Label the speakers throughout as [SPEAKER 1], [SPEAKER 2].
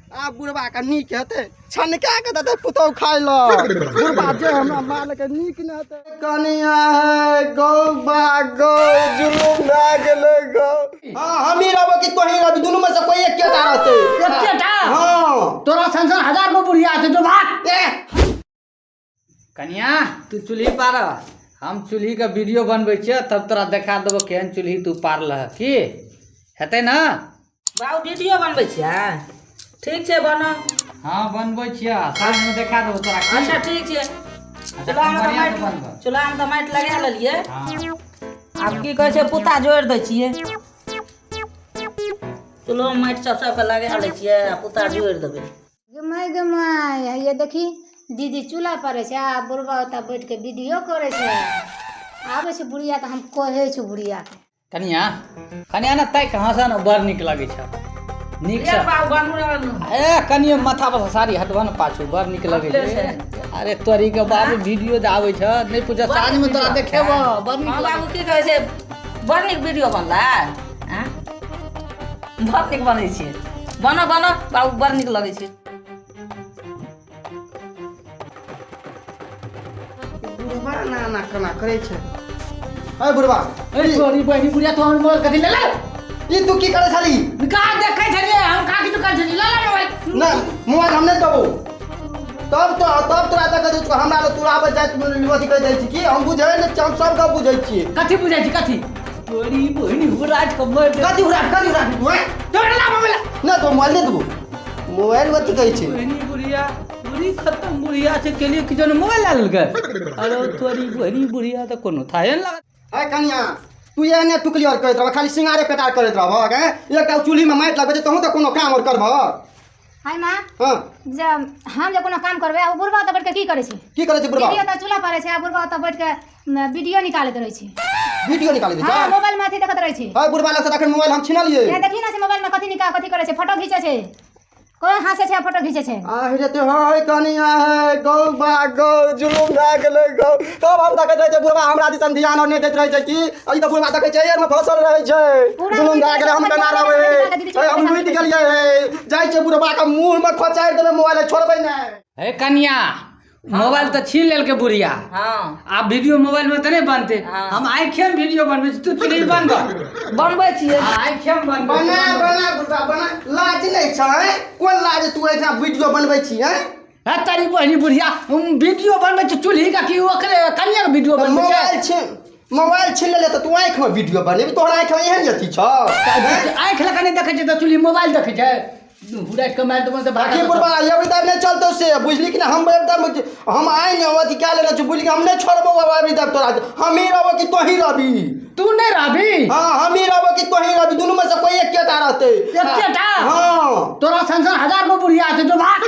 [SPEAKER 1] आब बुढ़बा के नीक हेतै, छनका के देतै पुतहु खाय लए। बुढ़बा जे हमरा मारलकै नीक नहि हेतै। कनिया हे गौ बा गौ, जुलुम भए गेलै गौ। हाँ, हमही रहबो कि तोही रहबी, दुनू में से कोई एकेटा रहतै।
[SPEAKER 2] एकेटा?
[SPEAKER 1] हाँ।
[SPEAKER 2] तोरा सन सन हजार गो बुढ़िया छै, जो भाग।
[SPEAKER 1] ए।
[SPEAKER 2] कनिया, तू चूल्ही पार, हम चूल्ही के वीडियो बनबै छियै, तब तोरा देखा देबो केहन चूल्ही तू पारलह। की हेतै ने?
[SPEAKER 3] बाबू, वीडियो बनबै छियै? ठीक छै, बनाउ।
[SPEAKER 2] हाँ, बनबै छियै, साँझमे देखा देबो तोरा की?
[SPEAKER 3] अच्छा, ठीक छै।
[SPEAKER 2] अच्छा,
[SPEAKER 3] चूल्हामे तऽ
[SPEAKER 2] बढ़िआँ से
[SPEAKER 3] माटि
[SPEAKER 2] बनबऽ।
[SPEAKER 3] चूल्हामे तऽ माटि लगा लेलियै।
[SPEAKER 2] हाँ।
[SPEAKER 3] आब की कहै छै, पुता जोड़ि दै छियै। चूल्होमे माटि सब सबके लगा लै छियै आ पुता जोड़ि देबै।
[SPEAKER 4] गे माय, गे माय, हैया देखी दीदी चूल्हा पड़ै छै आ बुढ़बा ओतऽ बैठ के वीडियो करै छै। आबै छै बुढ़िया तऽ हम कहै छी बुढ़ियाके।
[SPEAKER 2] कनिया, कनिया ने ताकि हँसऽ ने, बड़ नीक लगै छै, नीक से।
[SPEAKER 3] बाबू, बनू ने।
[SPEAKER 2] ए कनियो, माथा पर से साड़ी हटबऽ ने पाछू, बड़ नीक लगै छै। अरे तोरी के बाबू, वीडियो जे आबै छ, नहि पूछ, साँझ में तोरा देखेबो, बड़ नीक।
[SPEAKER 3] हाँ बाबू, की कहै छै, बड़ नीक वीडियो बनलै। आँय? बड़ नीक बनै छै। बनो बनो बाबू, बड़ नीक लगै छै।
[SPEAKER 1] बुढ़बा ना ना केना करै छै? अरे बुढ़बा।
[SPEAKER 2] ए तोरी बहिनी, बुढ़िया, तू हमर मोबाइल कथी लेले?
[SPEAKER 1] ई तू की करै छली?
[SPEAKER 2] का देखै छलियै हम? का किछु करै छलियै? ला ला मोबाइल।
[SPEAKER 1] ना, मोबाइल हम नहि देबो। तब तो तब तोरा देखै छियौ, हमरा लग तू आबै जाइत अथी कहि दै छी की हम बुझै नहि छियै? हम सब गप बुझै छियै।
[SPEAKER 2] कथी बुझै छी? कथी? तोरी बहिनी, हुराज के मर दे।
[SPEAKER 1] कथी उड़ा, कथी उड़ा तू, हैं?
[SPEAKER 2] तोरा ला मोबाइल।
[SPEAKER 1] ना, तो मोबाइल नहि देबो। मोबाइल कथी कहै छै?
[SPEAKER 2] बहिनी बुढ़िया, बुढ़ी खत्म बुढ़िया छै। केलिए कि जन मोबाइल लए लेलकै। अरे तोरी बहिनी, बुढ़िया तऽ कोनो थाहे नहि लागत।
[SPEAKER 1] अरे कनिया, तू एहने टुकली और करैत रहबह, खाली सिंगारे पेटार करैत रहबह, हैं? एकटा चूल्हीमे माटि लगबै छै, तहूँ तऽ कोनो काम और करबह।
[SPEAKER 4] हाय माँ।
[SPEAKER 1] हाँ।
[SPEAKER 4] जब हम जे कोनो काम करबै, आ ओ बुढ़बा ओतऽ बैठ के की करै छै?
[SPEAKER 1] की करै छै बुढ़बा?
[SPEAKER 4] दीदी ओतऽ चूल्हा पड़ै छै आ बुढ़बा ओतऽ बैठ के वीडियो निकालैत रहै छै।
[SPEAKER 1] वीडियो निकालै छै?
[SPEAKER 4] हाँ, मोबाइल में अथी देखैत रहै छै।
[SPEAKER 1] है बुढ़बा लग से तखन मोबाइल हम छिनलियै।
[SPEAKER 4] ए, देखी ने से मोबाइल में कथी निकाल कथी करै छै, फोटो घीचै छै, कोन हँसै छै आ फोटो घीचै छै।
[SPEAKER 1] आहे ते हाय कनिया है गौ बा गौ, जुलुम भए गेलै गौ। तब हम देखैत रहै छियै, बुढ़बा हमरा दिसन ध्यान और नहि दैत रहै छै की? ई तऽ बुढ़बा देखै छै, एहिमे फँसल रहै छै।
[SPEAKER 4] पूरा
[SPEAKER 1] जुलुम भए गेलै, हम केना रहबै? हे, हम लुटि गेलियै। हे, जाइ छियै, बुढ़बा के मुँह मे खोचारि देबै मोबाइल, छोड़बै नहि।
[SPEAKER 2] हे कनिया, मोबाइल तऽ छीन लेलकै बुढ़िया। आब वीडियो मोबाइल में तऽ नहि बनतै। हम आँखे में वीडियो बनबै छी, तू चूल्ही बंद कर।
[SPEAKER 3] बनबै छियै।
[SPEAKER 2] आँखे में बनबै।
[SPEAKER 1] बना बना बुढ़बा, बना। लाज नहि छै? कोन लाज? तू एहिठाम वीडियो बनबै छी, हैं?
[SPEAKER 2] हे तारी बहिनी बुढ़िया, हम वीडियो बनबै छी चूल्ही का कि ओकरे कनिया के वीडियो बनबै छै?
[SPEAKER 1] मोबाइल छीन लेले तऽ तू आँखि में वीडियो बनेबी? तोहर आँखि में एहन अथी छौ?
[SPEAKER 2] आँखि लगा नहि देखै छै तऽ चूल्ही मोबाइल देखै छै? हुराटि कऽ मारि देबो तऽ भाग।
[SPEAKER 1] की बुढ़बा, अभी तक नहि चलतौ से, बुझली कि ना? हम एकदम हम आइ ने अथी कए लेने छी, बुझली? हम नहि छोड़बौ अभी तक तोरा। हमही रहबो कि तोही रहबी?
[SPEAKER 2] तू नहि रहबी?
[SPEAKER 1] हाँ, हमही रहबो कि तोही रहबी, दुनू में से कोई एकेटा रहतै।
[SPEAKER 2] एकेटा?
[SPEAKER 1] हाँ।
[SPEAKER 2] तोरा सन सन हजार गो बुढ़िया छै, जो भाग।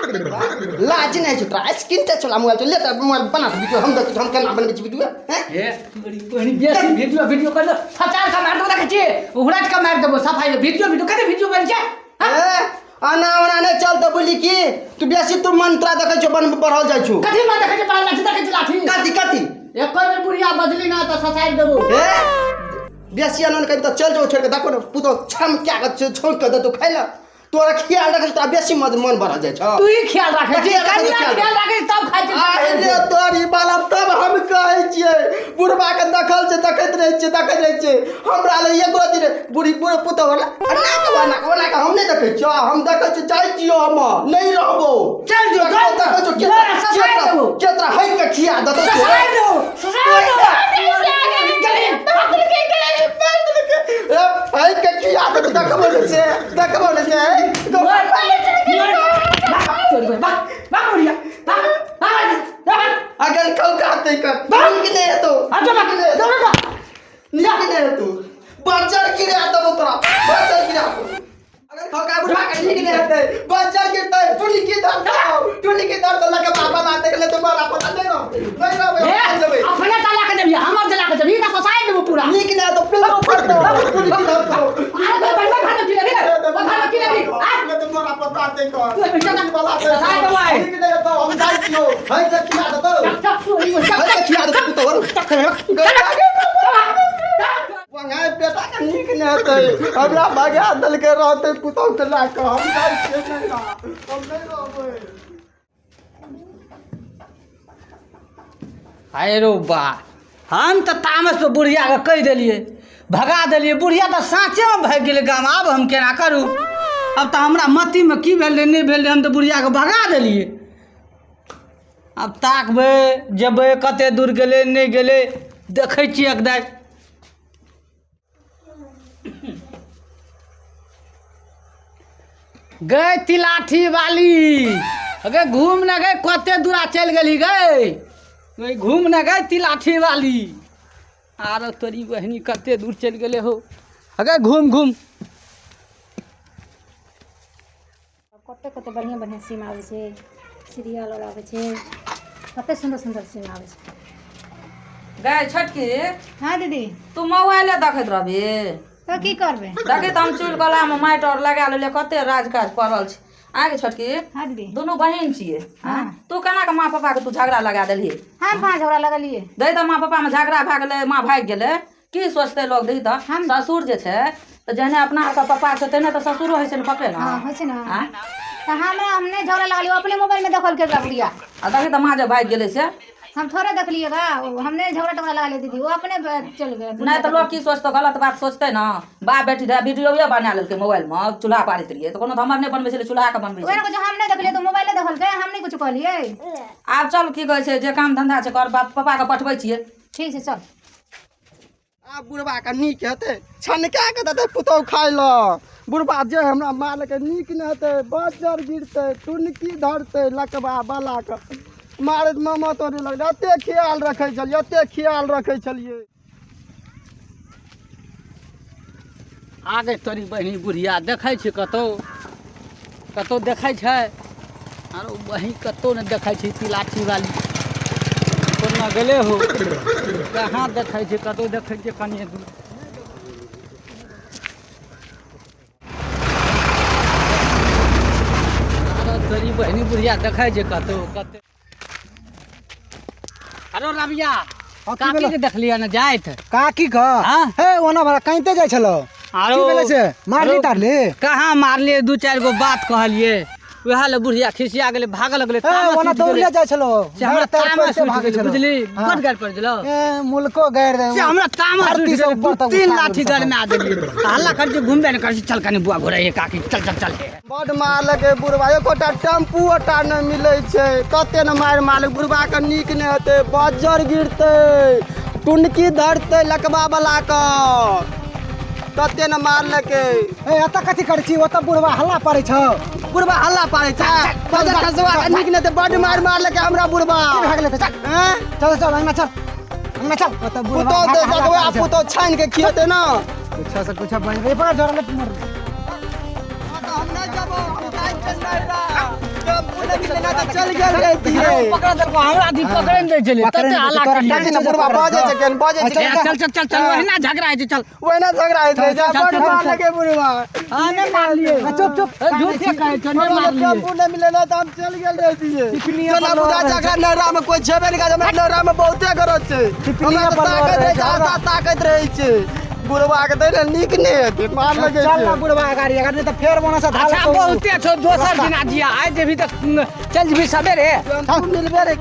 [SPEAKER 1] लाज नहि छै तोरा? स्क्रीन टच वाला मोबाइल छै, ले तऽ मोबाइल बना दे वीडियो, हम देखै छी हम केना बनबै छी वीडियो, हैं?
[SPEAKER 2] हे बड़ी बहिनी, बेसी वीडियो वीडियो कर दो, फचार के मारि देबो। देखै छी, हुराटि के मारि देबो सफाई। वीडियो वीडियो कते वीडियो बनै छै?
[SPEAKER 1] ए, आना ओना नहि चलतौ, बुझली की? तू बेसी तू मन तोरा देखै छौ बन बढ़ल जाइ छौ।
[SPEAKER 2] कथी मन देखै छै बढ़ल जाइ छै? देखै छी लाठी।
[SPEAKER 1] कथी कथी?
[SPEAKER 2] एको बेर बुढ़िया बजली ना तऽ ससारि देबो।
[SPEAKER 1] ए, बेसी आनन्द करी तऽ चल जाओ छोड़ि कऽ। देखो ने पुतहु छम क्या कऽ छोड़ि कऽ देतौ खाइ लए। तोरा ख्याल रखै छौ, तोरा बेसी मन मन बढ़ल जाइ छौ।
[SPEAKER 2] तू ही ख्याल राखै छी।
[SPEAKER 1] कथी राखै छी?
[SPEAKER 2] कनिया
[SPEAKER 1] ख्याल?
[SPEAKER 2] ख्याल राखै छी तब खाइ छी।
[SPEAKER 1] आहि रे तोरी बाला, तब हम कहै छियै बुढ़बा के देखल छै, देखैत रहै छियै, देखैत रहै छियै, हमरा लए एगो अथी नहि। बूढ़ी बूढ़ पुतहु वाला एना के ओना के ओना के हम नहि देखै छियौ। हम देखै छियै, जाइ छियौ, हम नहि रहबौ।
[SPEAKER 2] चल जो,
[SPEAKER 1] देखो,
[SPEAKER 2] चल।
[SPEAKER 1] देखै छियौ
[SPEAKER 2] जा, ससारि देबौ।
[SPEAKER 1] केतरा हइक के खिया देतौ।
[SPEAKER 2] ससारि देबो, ससारि देबो।
[SPEAKER 1] ए, हइक के खिया देतौ, देखबो ने से, देखबो ने से। अगर कहू काते कर नीक नहि हेतौ, नीक नहि हेतौ, नीक नहि हेतौ। बच्चर गिरा देबौ तोरा, बच्चर गिरा देबौ। अगर कहू का बुढ़ा के नीक नहि हेतै, बच्चर गिरतै। टुली की दर्द, टुली की दर्द लके बाबा लाते के तो मारा पता नहि रहबै, नहि रहबै, हम चल जेबै।
[SPEAKER 2] अपने तला के जबिया, हमर जला के जबिया, ससाई देबो पूरा।
[SPEAKER 1] नीक नहि हेतौ, पिल्लो फटतौ, टुली की दर्द।
[SPEAKER 2] अरे तो बढ़िया खाना खिला रे, खाना खिला रे।
[SPEAKER 1] ले तो मारा पता नहीं कर
[SPEAKER 2] तू बेटा ना ससाई देबो आइ।
[SPEAKER 1] नीक नहि हेतौ, हम जाइ छियौ, है से खिया देतौ, है से खिया देतौ पुतहु। बंगाई बेटा के नीक नहि हेतै, हमरा भगा देलकै, रहतै पुतहु के लए कऽ। हम जाइ छियै नैहरा, हम नहि रहबै।
[SPEAKER 2] आइ रौ बा, हम तऽ तामस पर बुढ़ियाके कहि देलियै, भगा देलियै। बुढ़िया तऽ साँचेमे भागि गेलै गाम। आब हम केना करू? आब तऽ हमरा मतीमे की भेल रहै नहि भेल रहै, हम तऽ बुढ़ियाके भगा देलियै। आब ताकबै जेबै कतेक दूर गेलै नहि गेलै, देखै छियै एकदाइ। गै तिलाठी वाली, अगे घूम न गै, कते दूरा चलि गेली गै? गै घूम न गै तिलाठी वाली, आरो तोरी बहिनी कते दूर चलि गेलै हो। अगे घूम घूम।
[SPEAKER 4] कते कते बढ़िआँ बढ़िआँ सीन आबै छै, सीरियल आर आबै छै, कते सुन्दर सुन्दर सीन आबै छै।
[SPEAKER 3] गै छोटकी।
[SPEAKER 4] हँ दीदी।
[SPEAKER 3] तू मोबाइले देखैत रहबी?
[SPEAKER 4] तऽ की करबै?
[SPEAKER 3] देखी तऽ हम चूल गलामे माटि आओर लगा लेलियै, कते राज काज पड़ल छै। आगे छोटकी।
[SPEAKER 4] हँ दीदी।
[SPEAKER 3] दुनू बहिन छियै।
[SPEAKER 4] हँ।
[SPEAKER 3] तू केना कऽ माँ पापाके तू झगड़ा लगा देलही?
[SPEAKER 4] हम कहाँ झगड़ा लगलियै?
[SPEAKER 3] दै तऽ माँ पापामे झगड़ा भए गेलै, माँ भागि गेलै, की सोचतै लोग? दही तऽ ससुर जे छै तऽ जेहने अपना आरके पप्पा छै तेहने तऽ ससुरो होइ छै ने पप्पे ने?
[SPEAKER 4] हँ, होइ छै ने।
[SPEAKER 3] आँय?
[SPEAKER 4] तऽ हमरा हम नहि झगड़ा लगलियै, ओ अपने मोबाइलमे देखलकै ओकरा बुढ़िया।
[SPEAKER 3] आ देखी तऽ माँ जे भागि गेलै से।
[SPEAKER 4] हम थोड़े देखलियै गा, ओ हम नहि झगड़ा टगड़ा लगलियै दीदी, ओ अपने चलि गेलै।
[SPEAKER 3] नहि तऽ लोग की सोचतौ? गलत बात सोचतै ने। बाप बेटी रहै, वीडियोए बना लेलकै मोबाइलमे। चूल्हा पारैत रहियै तऽ कोनो तऽ हमर नहि बनबै छलै, चूल्हाके बनबै
[SPEAKER 4] ओहे
[SPEAKER 3] छलै।
[SPEAKER 4] ने कहै छै, हम नहि देखलियै तऽ मोबाइले देखलकै, हम नहि किछु कहलियै।
[SPEAKER 3] आब चल, की कहै छै, जे काम धन्धा छै कर, बाप पप्पाके पठबै छियै।
[SPEAKER 4] ठीक छै, चल।
[SPEAKER 1] आब बुढ़बा के नीक हेतै? छनका के देतै पुतहु खाय लए। बुढ़बा जे हमरा मारलकै, नीक नहि हेतै। बज्जर गिरतै, टुनकी धरतै। लकबा बला के मारैत मामा तोरे लगलै। एते ख्याल रखै छलियै, एते ख्याल रखै छलियै।
[SPEAKER 2] आगे तोरी बहिनी बुढ़िया देखै छै कतहु? कतहु देखै छै? आरो बहिन कतहु नहि देखै छै। तिलाठी वाली कोना गेलै हो? कहाँ देखै छै? कतहु देखै छै कनिए दूर? आरो तोरी बहिनी बुढ़िया देखै छै कतहु कते? आरो रबिया, काकी के देखलियै ने जाइत?
[SPEAKER 5] काकी के?
[SPEAKER 2] हाँ।
[SPEAKER 5] हे, ओना भला कानिते जाइ छलो।
[SPEAKER 2] आरो
[SPEAKER 5] की भेलै से? मारली
[SPEAKER 2] आरो
[SPEAKER 5] तारली?
[SPEAKER 2] कहाँ मारलियै, दू चारि गो बात कहलियै, उएह ले बुढ़िया खिसिया गेलै, भागऽ लगलै।
[SPEAKER 5] हे,
[SPEAKER 2] तामस
[SPEAKER 5] ओना
[SPEAKER 2] उठि
[SPEAKER 5] दौड़ले
[SPEAKER 2] गेलै।
[SPEAKER 5] जाइ छलो।
[SPEAKER 2] से हमरा
[SPEAKER 5] भरि तार
[SPEAKER 2] तामस
[SPEAKER 5] पड़िते
[SPEAKER 2] उठि
[SPEAKER 5] भागै
[SPEAKER 2] गेलै,
[SPEAKER 5] छलो।
[SPEAKER 2] बुझली?
[SPEAKER 5] हाँ।
[SPEAKER 2] बड गारि पड़ि गेलौ।
[SPEAKER 5] ए, मुल्को गारि दे।
[SPEAKER 2] से हमरा तामस
[SPEAKER 5] धरती
[SPEAKER 2] उठि
[SPEAKER 5] से
[SPEAKER 2] गेलै,
[SPEAKER 5] ऊपर
[SPEAKER 2] दू
[SPEAKER 5] तक
[SPEAKER 2] तीन
[SPEAKER 5] उठा
[SPEAKER 2] लाठी
[SPEAKER 5] देलकै।
[SPEAKER 2] गरमा देलियै। हल्ला करै छै, घुमबे नहि करै छै। चल कनि बुआ घोड़ा काकी, चल चल चल हे।
[SPEAKER 1] बड मारलकै बुढ़बा, एकोटा टेम्पू ओटा नहि मिलै छै। कते ने मारि मारलक। बुढ़बाके नीक नहि हेतै। बज्जर गिरतै, टुनकी धरतै लकबा बला के। कते ने मारलकै।
[SPEAKER 5] ए, एतऽ कथी करै छी? ओतऽ बुढ़वा हल्ला पारै छौ।
[SPEAKER 1] बुढ़बा हल्ला पारै छै। बज्जर खसवा के नीक नहि हेतै। बड मारि मारलकै हमरा बुढ़बा।
[SPEAKER 5] की भए गेलै तऽ? चल।
[SPEAKER 1] हैं?
[SPEAKER 5] चल चल, अंगना चल, अंगना चल। ओतऽ बुढ़वा
[SPEAKER 1] पुतहु
[SPEAKER 5] हल्ला
[SPEAKER 1] दे
[SPEAKER 5] पारै
[SPEAKER 1] वएह
[SPEAKER 5] छौ।
[SPEAKER 1] पुतहु छानि के खियेतै ने।
[SPEAKER 5] कुछो से कुछो बनि गेलै। पकड़ झोरा ले मर।
[SPEAKER 1] हम नहि जेबो, हम जाइ छियै नैहरा। टेम्पू नहि मिलै ने तऽ चलि गेल रहितियै।
[SPEAKER 2] पकड़ा देलको हमरा, अथी पकड़े नहि दै छलै।
[SPEAKER 5] पकड़े
[SPEAKER 2] तते
[SPEAKER 5] नहि दै
[SPEAKER 2] हल्ला
[SPEAKER 5] तोरा
[SPEAKER 2] करियै।
[SPEAKER 1] देखी ने बुढ़बा बजै छै केहन बजै छै।
[SPEAKER 2] ए, चल चल चल चल, ओहिना झगड़ा होइ छै, चल।
[SPEAKER 1] ओहिना झगड़ा होइत रहै छै।
[SPEAKER 2] चल,
[SPEAKER 1] बड
[SPEAKER 2] चल, चल।
[SPEAKER 1] मारलकै बुढ़बा।
[SPEAKER 2] हाँ, नहि मारलियै।
[SPEAKER 5] चुप चुप।
[SPEAKER 2] ए, झूठे कहै छौ, नहि
[SPEAKER 1] हमरा
[SPEAKER 2] मारलियै।
[SPEAKER 1] टेम्पू नहि मिलै ने तऽ हम चलि गेल रहितियै।
[SPEAKER 5] पिपनिया
[SPEAKER 1] चल
[SPEAKER 5] पर
[SPEAKER 1] बुझा
[SPEAKER 5] लड़ रहै
[SPEAKER 1] छै, नैहरा मे कोइ छेबे नहि करै छै। हमरा नैहरा मे बहुते गरज छै।
[SPEAKER 5] पिपनिया
[SPEAKER 1] हमरा तऽ
[SPEAKER 5] पर लड़
[SPEAKER 1] ताकत
[SPEAKER 5] रहै
[SPEAKER 1] रहै छै,
[SPEAKER 5] छै,
[SPEAKER 1] आशा ताकत रहै छै। बुढ़बा के दै ने नीक नहि हेतै, मार लगै
[SPEAKER 5] चल ना
[SPEAKER 1] छै।
[SPEAKER 5] बुढ़वा गाड़ी अगर नहीं तऽ फेर ओना से धाल।
[SPEAKER 2] अच्छा, बहुते छौ, दोसर दिना जिया। आइ जेबही तऽ चल जेबही सबेरे।
[SPEAKER 1] टेम्पू मिलबे रे।